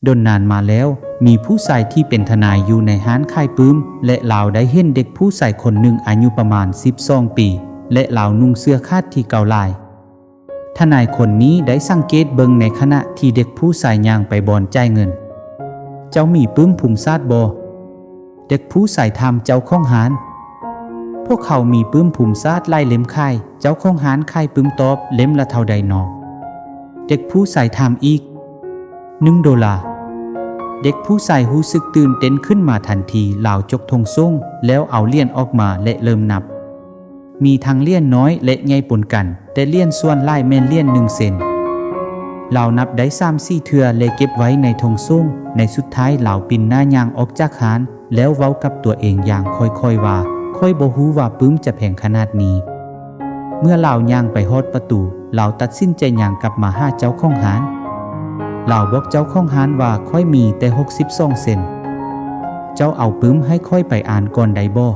ດົນນານມາແລ້ວ, ມີຜູ້ຊາຍທີ່ເປັນທະນາຍຢູ່ໃນຮ້ານຂາຍປຶ້ມ ແລະ ລາວໄດ້ເຫັນເດັກຜູ້ຊາຍຄົນໜຶ່ງອາຍຸປະມານສິບສອງປີ ແລະ ລາວນຸ່ງເສື້ອຂາດທີ່ເກົ່າຫຼາຍ. ທະນາຍຄົນນີ້ໄດ້ສັງເກດເບິ່ງໃນຂະນະທີ່ເດັກຜູ້ຊາຍຍ່າງໄປບ່ອນຈ່າຍເງິນ. ເຈົ້າມີປຶ້ມພູມຊາດບໍ່? ເດັກຜູ້ຊາຍຖາມເຈົ້າຂອງຮ້ານ. ພວກເຮົາມີປຶ້ມພູມຊາດຫຼາຍເຫຼັ້ມຂາຍ, ເຈົ້າຂອງຮ້ານຂາຍປຶ້ມຕອບ, ເຫຼັ້ມລະເທົ່າໃດນໍ? ເດັກຜູ້ຊາຍຖາມອີກ. ໜຶ່ງໂດລາ. ເດັກຜູ້ຊາຍຮູ້ສຶກຕື່ນເຕັ້ນຂຶ້ນມາທັນທີ, ລາວຈົກຖົງໂສ້ງ ແລ້ວເອົາຫຼຽນອອກມາ ແລະ ເລີ່ມນັບ. ມີທັງຫຼຽນນ້ອຍ ແລະ ໃຫຍ່ປົນກັນ, ແຕ່ຫຼຽນສ່ວນຫຼາຍແມ່ນຫຼຽນໜຶ່ງເຊັນ. ລາວນັບໄດ້ສາມສີ່ເທື່ອ ແລະ ເກັບໄວ້ໃນຖົງໂສ້ງ. ໃນສຸດທ້າຍລາວປິ່ນໜ້າຍ່າງອອກຈາກຮ້ານ ແລ້ວເວົ້າກັບຕົວເອງຢ່າງຄ່ອຍໆວ່າ, ຂ້ອຍບໍ່ຮູ້ວ່າປຶ້ມຈະແພງຂະໜາດນີ້. ເມື່ອລາວຍ່າງໄປຮອດປະຕູ, ລາວຕັດສິນໃຈຍ່າງກັບມາຫາເຈົ້າຂອງຮ້ານ. ລາວບອກເຈົ້າຂອງຮ້ານວ່າ, ຂ້ອຍມີແຕ່ຫົກສິບສອງເຊັນ. ເຈົ້າເອົາປຶ້ມໃຫ້ຂ້ອຍໄປອ່ານກ່ອນໄດ້ບໍ່?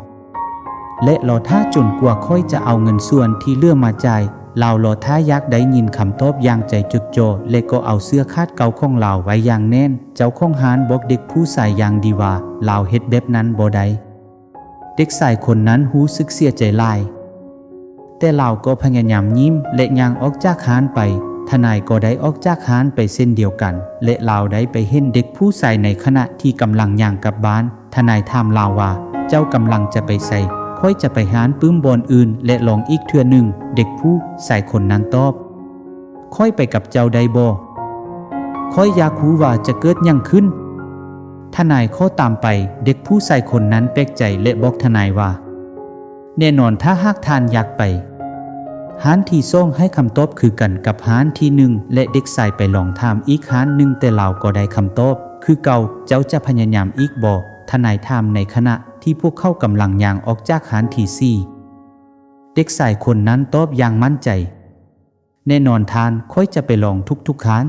ແລະ ລໍຖ້າຈົນກວ່າຂ້ອຍຈະເອົາເງິນສ່ວນທີ່ເຫຼືອມາຈ່າຍ. ລາວລໍຖ້າຢາກໄດ້ຍິນຄຳຕອບຢ່າງໃຈຈົດຈໍ່ ແລະ ກໍເອົາເສື້ອຂາດເກົ່າຂອງລາວໄວ້ຢ່າງແໜ້ນ. ເຈົ້າຂອງຮ້ານບອກເດັກຜູ້ຊາຍຢ່າງດີວ່າ ລາວເຮັດແບບນັ້ນບໍ່ໄດ້. ເດັກຊາຍຄົນນັ້ນຮູ້ສຶກເສຍໃຈຫຼາຍ, ແຕ່ລາວກໍພະຍາຍາມຍິ້ມ ແລະ ຍ່າງອອກຈາກຮ້ານໄປ. ທະນາຍກໍໄດ້ອອກຈາກຮ້ານໄປເຊັ່ນດຽວກັນ ແລະ ລາວໄດ້ໄປເຫັນເດັກຜູ້ຊາຍໃນຂະນະທີ່ກຳລັງຍ່າງກັບບ້ານ. ທະນາຍຖາມລາວວ່າ, ເຈົ້າກຳລັງຈະໄປໃສ? ຂ້ອຍຈະໄປຮ້ານປຶ້ມບ່ອນອື່ນ ແລະ ລອງອີກເທື່ອໜຶ່ງ. ເດັກຜູ້ຊາຍຄົນນັ້ນຕອບ. ຂ້ອຍໄປກັບເຈົ້າໄດ້ບໍ່? ຂ້ອຍຢາກຮູ້ວ່າຈະເກີດຫຍັງຂຶ້ນ. ທະນາຍຂໍຕາມໄປ. ເດັກຜູ້ຊາຍຄົນນັ້ນແປກໃຈ ແລະ ບອກທະນາຍວ່າ, ແນ່ນອນ, ຖ້າຫາກທ່ານຢາກໄປ. ຮ້ານທີສອງໃຫ້ຄຳຕອບຄືກັນກັບຮ້ານທີໜຶ່ງ ແລະ ເດັກຊາຍໄປລອງຖາມອີກຮ້ານໜຶ່ງ, ແຕ່ລາວກໍໄດ້ຄຳຕອບຄືເກົ່າ. ເຈົ້າຈະພະຍາຍາມອີກບໍ່? ທະນາຍຖາມໃນຂະນະທີ່ພວກເຂົາກຳລັງຍ່າງອອກຈາກຮ້ານທີສີ່. ເດັກຊາຍຄົນນັ້ນຕອບຢ່າງໝັ້ນໃຈ. ແນ່ນອນທ່ານ, ຂ້ອຍຈະໄປລອງທຸກໆຮ້ານ.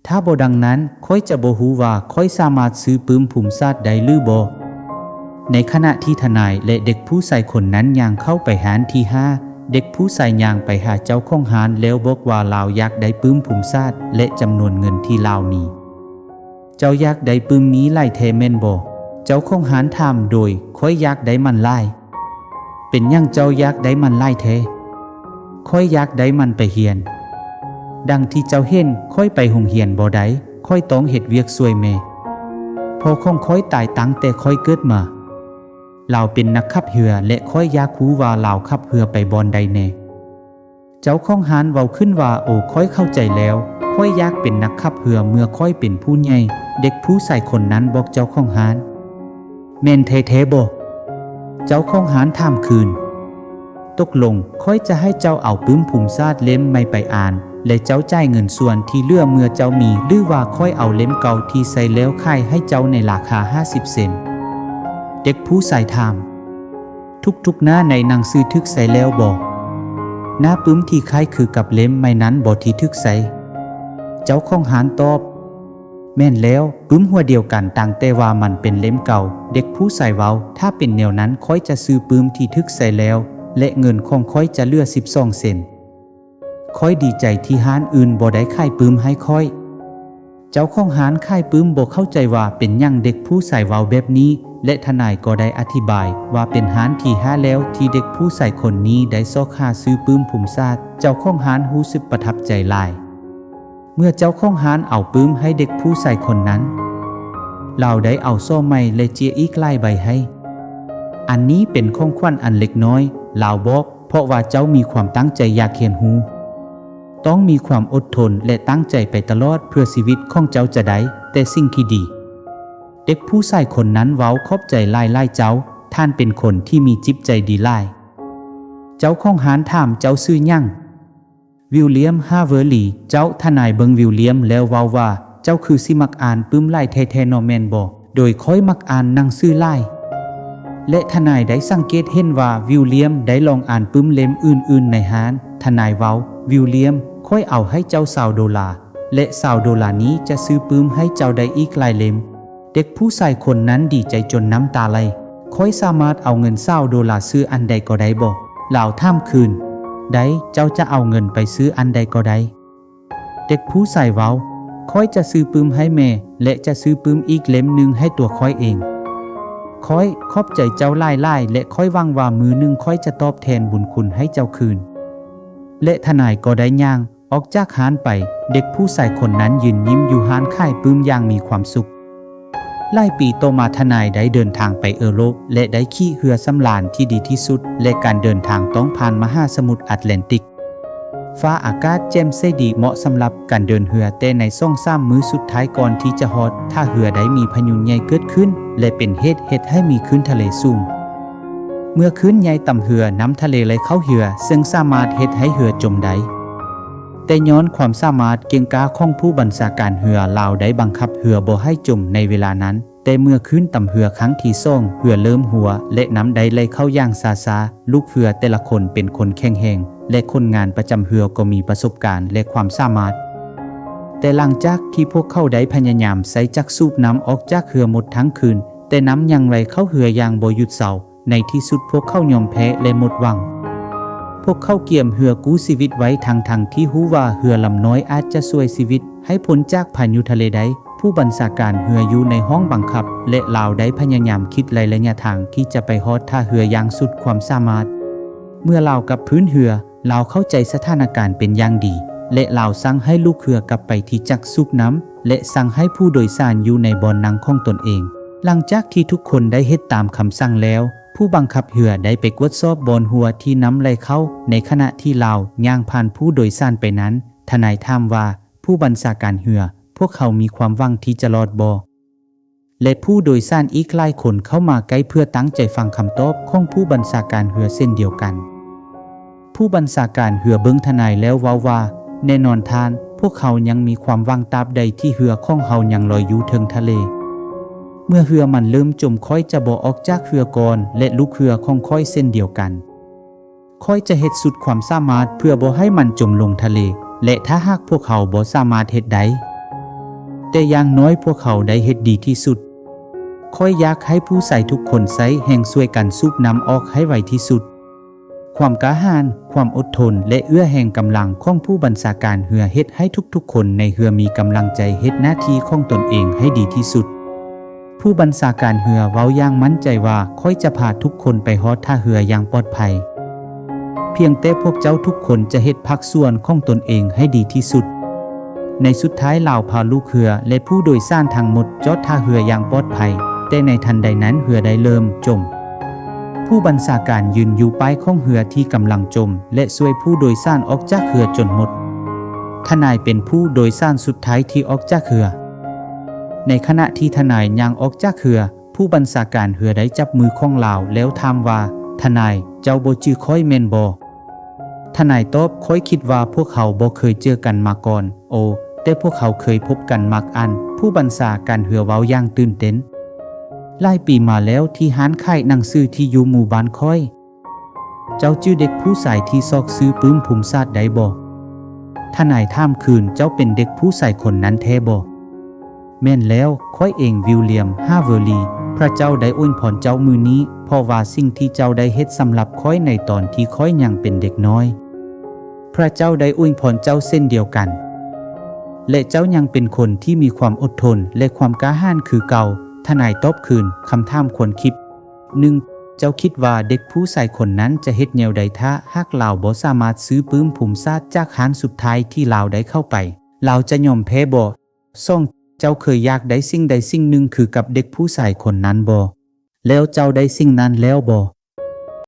ຖ້າບໍ່ດັ່ງນັ້ນ, ຂ້ອຍຈະບໍ່ຮູ້ວ່າຂ້ອຍສາມາດຊື້ປຶ້ມພູມຊາດໄດ້ຫຼືບໍ່. ໃນຂະນະທີ່ທະນາຍ ແລະ ເດັກຜູ້ຊາຍຄົນນັ້ນຍ່າງເຂົ້າໄປຮ້ານທີຫ້າ, ເດັກຜູ້ຊາຍຍ່າງໄປຫາເຈົ້າຂອງຮ້ານ ແລ້ວບອກວ່າລາວຢາກໄດ້ປຶ້ມພູມຊາດ ແລະ ຈຳນວນເງິນທີ່ລາວມີ. ເຈົ້າຢາກໄດ້ປຶ້ມນີ້ຫຼາຍແທ້ແມ່ນບໍ່? ເຈົ້າຂອງຮ້ານຖາມໂດຍ, ຂ້ອຍຢາກໄດ້ມັນຫຼາຍ. ເປັນຫຍັງເຈົ້າຢາກໄດ້ມັນຫຼາຍແທ້? ຂ້ອຍຢາກໄດ້ມັນໄປຮຽນ. ດັ່ງທີ່ເຈົ້າເຫັນ, ຂ້ອຍໄປໂຮງຮຽນບໍ່ໄດ້, ຂ້ອຍຕ້ອງເຮັດວຽກຊ່ວຍແມ່. ພໍ່ຂອງຂ້ອຍຕາຍຕັ້ງແຕ່ຂ້ອຍເກີດມາ. ລາວເປັນນັກຂັບເຮືອ ແລະ ຂ້ອຍຢາກຮູ້ວ່າລາວຂັບເຮືອໄປບ່ອນໃດແນ່. ເຈົ້າຂອງຮ້ານເວົ້າຂຶ້ນວ່າ, ໂອ, ຂ້ອຍເຂົ້າໃຈແລ້ວ. ຂ້ອຍຢາກເປັນນັກຂັບເຮືອເມື່ອຂ້ອຍເປັນຜູ້ໃຫຍ່. ເດັກຜູ້ຊາຍຄົນນັ້ນບອກເຈົ້າຂອງຮ້ານ. ແມ່ນແທ້ໆບໍ? ເຈົ້າຂອງຮ້ານຖາມຄືນ. ຕົກລົງ, ຂ້ອຍຈະໃຫ້ເຈົ້າເອົາປຶ້ມພູມຊາດເຫຼັ້ມໃໝ່ໄປອ່ານ ແລະ ເຈົ້າຈ່າຍເງິນສ່ວນທີ່ເຫຼືອເມື່ອເຈົ້າມີ ຫຼືວ່າຂ້ອຍເອົາເຫຼັ້ມເກົ່າທີ່ໃຊ້ແລ້ວຂາຍໃຫ້ເຈົ້າໃນລາຄາຫ້າສິບເຊັນ. ເດັກຜູ້ຊາຍຖາມ. ທຸກໆໜ້າໃນໜັງສືຖືກໃຊ້ແລ້ວບໍ? ໜ້າປຶ້ມທີ່ຄ້າຍຄືກັບເຫຼັ້ມໃໝ່ນັ້ນບໍທີ່ຖືກໃຊ້? ເຈົ້າຂອງຮ້ານຕອບ. ແມ່ນແລ້ວ, ປຶ້ມຫົວດຽວກັນ, ຕ່າງແຕ່ວ່າມັນເປັນເຫຼັ້ມເກົ່າ. ເດັກຜູ້ຊາຍເວົ້າ, ຖ້າເປັນແນວນັ້ນ, ຂ້ອຍຈະຊື້ປຶ້ມທີ່ຖືກໃຊ້ແລ້ວ ແລະ ເງິນຂອງຂ້ອຍຈະເຫຼືອສິບສອງເຊັນ. ຂ້ອຍດີໃຈທີ່ຮ້ານອື່ນບໍ່ໄດ້ຂາຍປຶ້ມໃຫ້ຂ້ອຍ. ເຈົ້າຂອງຮ້ານຂາຍປຶ້ມບໍ່ເຂົ້າໃຈວ່າເປັນຫຍັງເດັກຜູ້ຊາຍເວົ້າແບບນີ້ ແລະ ທະນາຍກໍໄດ້ອະທິບາຍວ່າເປັນຮ້ານທີຫ້າແລ້ວທີ່ເດັກຜູ້ຊາຍຄົນນີ້ໄດ້ຊອກຫາຊື້ປຶ້ມພູມຊາດ. ເຈົ້າຂອງຮ້ານຮູ້ສຶກປະທັບໃຈຫຼາຍ. ເມື່ອເຈົ້າຂອງຮ້ານເອົາປຶ້ມໃຫ້ເດັກຜູ້ຊາຍຄົນນັ້ນ, ລາວໄດ້ເອົາສໍ່ໃໝ່ ແລະ ເຈ້ຍອີກຫຼາຍໃບໃຫ້. ອັນນີ້ເປັນຂອງຂວັນອັນເລັກນ້ອຍ, ລາວບອກ, ເພາະວ່າເຈົ້າມີຄວາມຕັ້ງໃຈຢາກຮຽນຮູ້. ຕ້ອງມີຄວາມອົດທົນ ແລະ ຕັ້ງໃຈໄປຕະຫຼອດ ເພື່ອຊີວິດຂອງເຈົ້າຈະໄດ້ແຕ່ສິ່ງທີ່ດີ. ເດັກຜູ້ຊາຍຄົນນັ້ນເວົ້າ, ຂອບໃຈຫຼາຍໆເຈົ້າ, ທ່ານເປັນຄົນທີ່ມີຈິດໃຈດີຫຼາຍ. ເຈົ້າຂອງຮ້ານຖາມ, ເຈົ້າຊື່ຫຍັງ? ວິວລຽມ ຮາເວີລີ. ເຈົ້າ. ທະນາຍເບິ່ງວິວລຽມແລ້ວເວົ້າວ່າ, ເຈົ້າຄືຊິມັກອ່ານປຶ້ມຫຼາຍແທ້ໆເນາະ ແມ່ນບໍ່? ໂດຍ, ຂ້ອຍມັກອ່ານໜັງສືຫຼາຍ. ແລະ ທະນາຍໄດ້ສັງເກດເຫັນວ່າວິວລຽມໄດ້ລອງອ່ານປຶ້ມເຫຼັ້ມອື່ນໆໃນຮ້ານ. ທະນາຍເວົ້າ, ວິວລຽມ, ຂ້ອຍເອົາໃຫ້ເຈົ້າຊາວໂດລາ, ແລະ ຊາວໂດລານີ້ຈະຊື້ປຶ້ມໃຫ້ເຈົ້າໄດ້ອີກຫຼາຍເຫຼັ້ມ. ເດັກຜູ້ຊາຍຄົນນັ້ນດີໃຈຈົນນ້ຳຕາໄຫຼ. ຂ້ອຍສາມາດເອົາເງິນຊາວໂດລາຊື້ອັນໃດກໍໄດ້ບໍ? ລາວຖາມຄືນ. ໄດ້, ເຈົ້າຈະເອົາເງິນໄປຊື້ອັນໃດກໍໄດ້. ເດັກຜູ້ຊາຍເວົ້າ. ຂ້ອຍຈະຊື້ປືມໃຫ້ແມ່ ແລະ ຈະຊື້ປືມອີກເຫຼັ້ມໜຶ່ງໃຫ້ຕົວຂ້ອຍເອງ. ຂ້ອຍຂອບໃຈເຈົ້າຫຼາຍໆ ແລະ ຂ້ອຍຫວັງວ່າມື້ໜຶ່ງຂ້ອຍຈະຕອບແທນບຸນຄຸນໃຫ້ເຈົ້າຄືນ. ແລະ ທະນາຍກໍໄດ້ຍ່າງອອກຈາກຮ້ານໄປ. ເດັກຜູ້ຊາຍຄົນນັ້ນຢືນຍິ້ມຢູ່ຮ້ານຂາຍປືມຢ່າງມີຄວາມສຸກ. ຫຼາຍປີຕໍ່ມາ ທະນາຍໄດ້ເດີນທາງໄປເອີຣົບ ແລະ ໄດ້ຂີ່ເຮືອສຳລານທີ່ດີທີ່ສຸດ ແລະ ການເດີນທາງຕ້ອງຜ່ານມະຫາສະໝຸດອາດແລນຕິກ. ຟ້າອາກາດແຈ່ມໃສດີ ເໝາະສຳລັບການເດີນເຮືອ, ແຕ່ໃນສອງສາມມື້ສຸດທ້າຍກ່ອນທີ່ຈະຮອດທ່າເຮືອ ໄດ້ມີພາຍຸໃຫຍ່ເກີດຂຶ້ນ ແລະ ເປັນເຫດເຮັດໃຫ້ມີຄື້ນທະເລສູງ. ເມື່ອຄື້ນໃຫຍ່ຕຳເຮືອ, ນ້ຳທະເລໄຫຼເຂົ້າເຮືອ, ເຊິ່ງສາມາດເຮັດໃຫ້ເຮືອຈົມໄດ້. ແຕ່ຍ້ອນຄວາມສາມາດເກັ່ງກ້າຂອງຜູ້ບັນຊາການເຮືອ, ລາວໄດ້ບັງຄັບເຮືອບໍ່ໃຫ້ຈົມໃນເວລານັ້ນ. ແຕ່ເມື່ອຄື້ນຕຳເຮືອຄັ້ງທີສອງ, ເຮືອເລີ່ມຮົ່ວ ແລະ ນ້ຳໄດ້ໄຫຼເຂົ້າຢ່າງຊ້າໆ. ລູກເຮືອແຕ່ລະຄົນເປັນຄົນແຂງແຮງ ແລະ ຄົນງານປະຈຳເຮືອກໍມີປະສົບການ ແລະ ຄວາມສາມາດ. ແຕ່ຫຼັງຈາກທີ່ພວກເຂົາໄດ້ພະຍາຍາມໃຊ້ຈັກສູບນ້ຳອອກຈາກເຮືອໝົດທັງຄືນ, ແຕ່ນ້ຳຍັງໄຫຼເຂົ້າເຮືອຢ່າງບໍ່ຢຸດເຊົາ. ໃນທີ່ສຸດພວກເຂົາຍອມແພ້ ແລະ ໝົດຫວັງ. ພວກເຂົາກຽມເຮືອກູ້ຊີວິດໄວ້ ທັງໆທີ່ຮູ້ວ່າເຮືອລຳນ້ອຍອາດຈະຊ່ວຍຊີວິດໃຫ້ພົ້ນຈາກພາຍຸທະເລໄດ້. ຜູ້ບັນຊາການເຮືອຢູ່ໃນຫ້ອງບັງຄັບ ແລະ ລາວໄດ້ພະຍາຍາມຄິດໄລ່ໄລຍະທາງທີ່ຈະໄປຮອດທ່າເຮືອຢ່າງສຸດຄວາມສາມາດ. ເມື່ອລາວກັບຄືນເຮືອ, ລາວເຂົ້າໃຈສະຖານະການເປັນຢ່າງດີ ແລະ ລາວສັ່ງໃຫ້ລູກເຮືອກັບໄປທີ່ຈັກສູບນ້ຳ ແລະ ສັ່ງໃຫ້ຜູ້ໂດຍສານຢູ່ໃນບ່ອນນັ່ງຂອງຕົນເອງ. ຫຼັງຈາກທີ່ທຸກຄົນໄດ້ເຮັດຕາມຄຳສັ່ງແລ້ວ, ຜູ້ບັງຄັບເຮືອໄດ້ໄປກວດສອບບ່ອນຮົ່ວທີ່ນ້ຳໄຫຼເຂົ້າ. ໃນຂະນະທີ່ລາວຍ່າງຜ່ານຜູ້ໂດຍສານໄປນັ້ນ, ທະນາຍຖາມວ່າ, ຜູ້ບັນຊາການເຮືອ, ພວກເຮົາມີຄວາມຫວັງທີ່ຈະລອດບໍ່? ແລະ ຜູ້ໂດຍສານອີກຫຼາຍຄົນເຂົ້າມາໃກ້ເພື່ອຕັ້ງໃຈຟັງຄຳຕອບຂອງຜູ້ບັນຊາການເຮືອເຊັ່ນດຽວກັນ. ຜູ້ບັນຊາການເຮືອເບິ່ງທະນາຍແລ້ວເວົ້າວ່າ, ແນ່ນອນທ່ານ, ພວກເຮົາຍັງມີຄວາມຫວັງຕາບໃດທີ່ເຮືອຂອງເຮົາຍັງລອຍຢູ່ເທິງທະເລ. ເມື່ອເຮືອມັນເລີ່ມຈົມ, ຂ້ອຍຈະບໍ່ອອກຈາກເຮືອກ່ອນ ແລະ ລູກເຮືອຂອງຂ້ອຍເຊັ່ນດຽວກັນ. ຂ້ອຍຈະເຮັດສຸດຄວາມສາມາດເພື່ອບໍ່ໃຫ້ມັນຈົມລົງທະເລ ແລະ ຖ້າຫາກພວກເຮົາບໍ່ສາມາດເຮັດໄດ້, ແຕ່ຢ່າງໜ້ອຍພວກເຮົາໄດ້ເຮັດດີທີ່ສຸດ. ຂ້ອຍຢາກໃຫ້ຜູ້ຊາຍທຸກຄົນໃຊ້ແຮງຊ່ວຍກັນສູບນ້ຳອອກໃຫ້ໄວທີ່ສຸດ. ຄວາມກ້າຫານ, ຄວາມອົດທົນ ແລະ ເອື້ອແຮງກຳລັງຂອງຜູ້ບັນຊາການເຮືອເຮັດໃຫ້ທຸກໆຄົນໃນເຮືອມີກຳລັງໃຈເຮັດໜ້າທີ່ຂອງຕົນເອງໃຫ້ດີທີ່ສຸດ. ຜູ້ບັນຊາການເຮືອເວົ້າຢ່າງໝັ້ນໃຈວ່າ, ຂ້ອຍຈະພາທຸກຄົນໄປຮອດທ່າເຮືອຢ່າງປອດໄພ. ພຽງແຕ່ພວກເຈົ້າທຸກຄົນຈະເຮັດພາກສ່ວນຂອງຕົນເອງໃຫ້ດີທີ່ສຸດ. ໃນສຸດທ້າຍລາວພາລູກເຮືອ ແລະ ຜູ້ໂດຍສານທັງໝົດຈອດທ່າເຮືອຢ່າງປອດໄພ, ແຕ່ໃນທັນໃດນັ້ນເຮືອໄດ້ເລີ່ມຈົມ. ຜູ້ບັນຊາການຢືນຢູ່ປ້າຍຂອງເຮືອທີ່ກຳລັງຈົມ ແລະ ຊ່ວຍຜູ້ໂດຍສານອອກຈາກເຮືອຈົນໝົດ. ທະນາຍເປັນຜູ້ໂດຍສານສຸດທ້າຍທີ່ອອກຈາກເຮືອ. ໃນຂະນະທີ່ທະນາຍຍ່າງອອກຈາກເຮືອ, ຜູ້ບັນຊາການເຮືອໄດ້ຈັບມືຂອງລາວແລ້ວຖາມວ່າ, ທະນາຍ, ເຈົ້າບໍ່ຈື່ຂ້ອຍແມ່ນບໍ່? ທະນາຍຕອບ, ຂ້ອຍຄິດວ່າພວກເຮົາບໍ່ເຄີຍເຈີກັນມາກ່ອນ. ໂອ, ແຕ່ພວກເຮົາເຄີຍພົບກັນມັກອັນ, ຜູ້ບັນຊາການເຮືອເວົ້າຢ່າງຕື່ນເຕັ້ນ. ຫຼາຍປີມາແລ້ວທີ່ຮ້ານຂາຍໜັງສືທີ່ຢູ່ໝູ່ບ້ານຂ້ອຍ. ເຈົ້າຈື່ເດັກຜູ້ຊາຍທີ່ຊອກຊື້ປຶ້ມພູມສາດໄດ້ບໍ່? ທະນາຍຖາມຄືນ, ເຈົ້າເປັນເດັກຜູ້ຊາຍຄົນນັ້ນແທ້ບໍ່? ແມ່ນແລ້ວ, ຂ້ອຍເອງ, ວິວລຽມ ຮາເວີລີ. ພຣະເຈົ້າໄດ້ອວຍພອນເຈົ້າມື້ນີ້, ເພາະວ່າສິ່ງທີ່ເຈົ້າໄດ້ເຮັດສຳລັບຂ້ອຍໃນຕອນທີ່ຂ້ອຍຍັງເປັນເດັກນ້ອຍ. ພຣະເຈົ້າໄດ້ອວຍພອນເຈົ້າເຊັ່ນດຽວກັນ. ແລະ ເຈົ້າຍັງເປັນຄົນທີ່ມີຄວາມອົດທົນ ແລະ ຄວາມກ້າຫານຄືເກົ່າ. ທະນາຍຕອບຄືນ, ຄຳຖາມຄວນຄິດ. ໜຶ່ງ, ເຈົ້າຄິດວ່າເດັກຜູ້ຊາຍຄົນນັ້ນຈະເຮັດແນວໃດຖ້າຫາກລາວບໍ່ສາມາດຊື້ປຶ້ມພູມສາດຈາກຮ້ານສຸດທ້າຍທີ່ລາວໄດ້ເຂົ້າໄປ? ລາວຈະຍອມແພ້ບໍ່? ສອງ, ເຈົ້າເຄີຍຢາກໄດ້ສິ່ງໃດສິ່ງໜຶ່ງຄືກັບເດັກຜູ້ຊາຍຄົນນັ້ນບໍ່? ແລ້ວເຈົ້າໄດ້ສິ່ງນັ້ນແລ້ວບໍ່?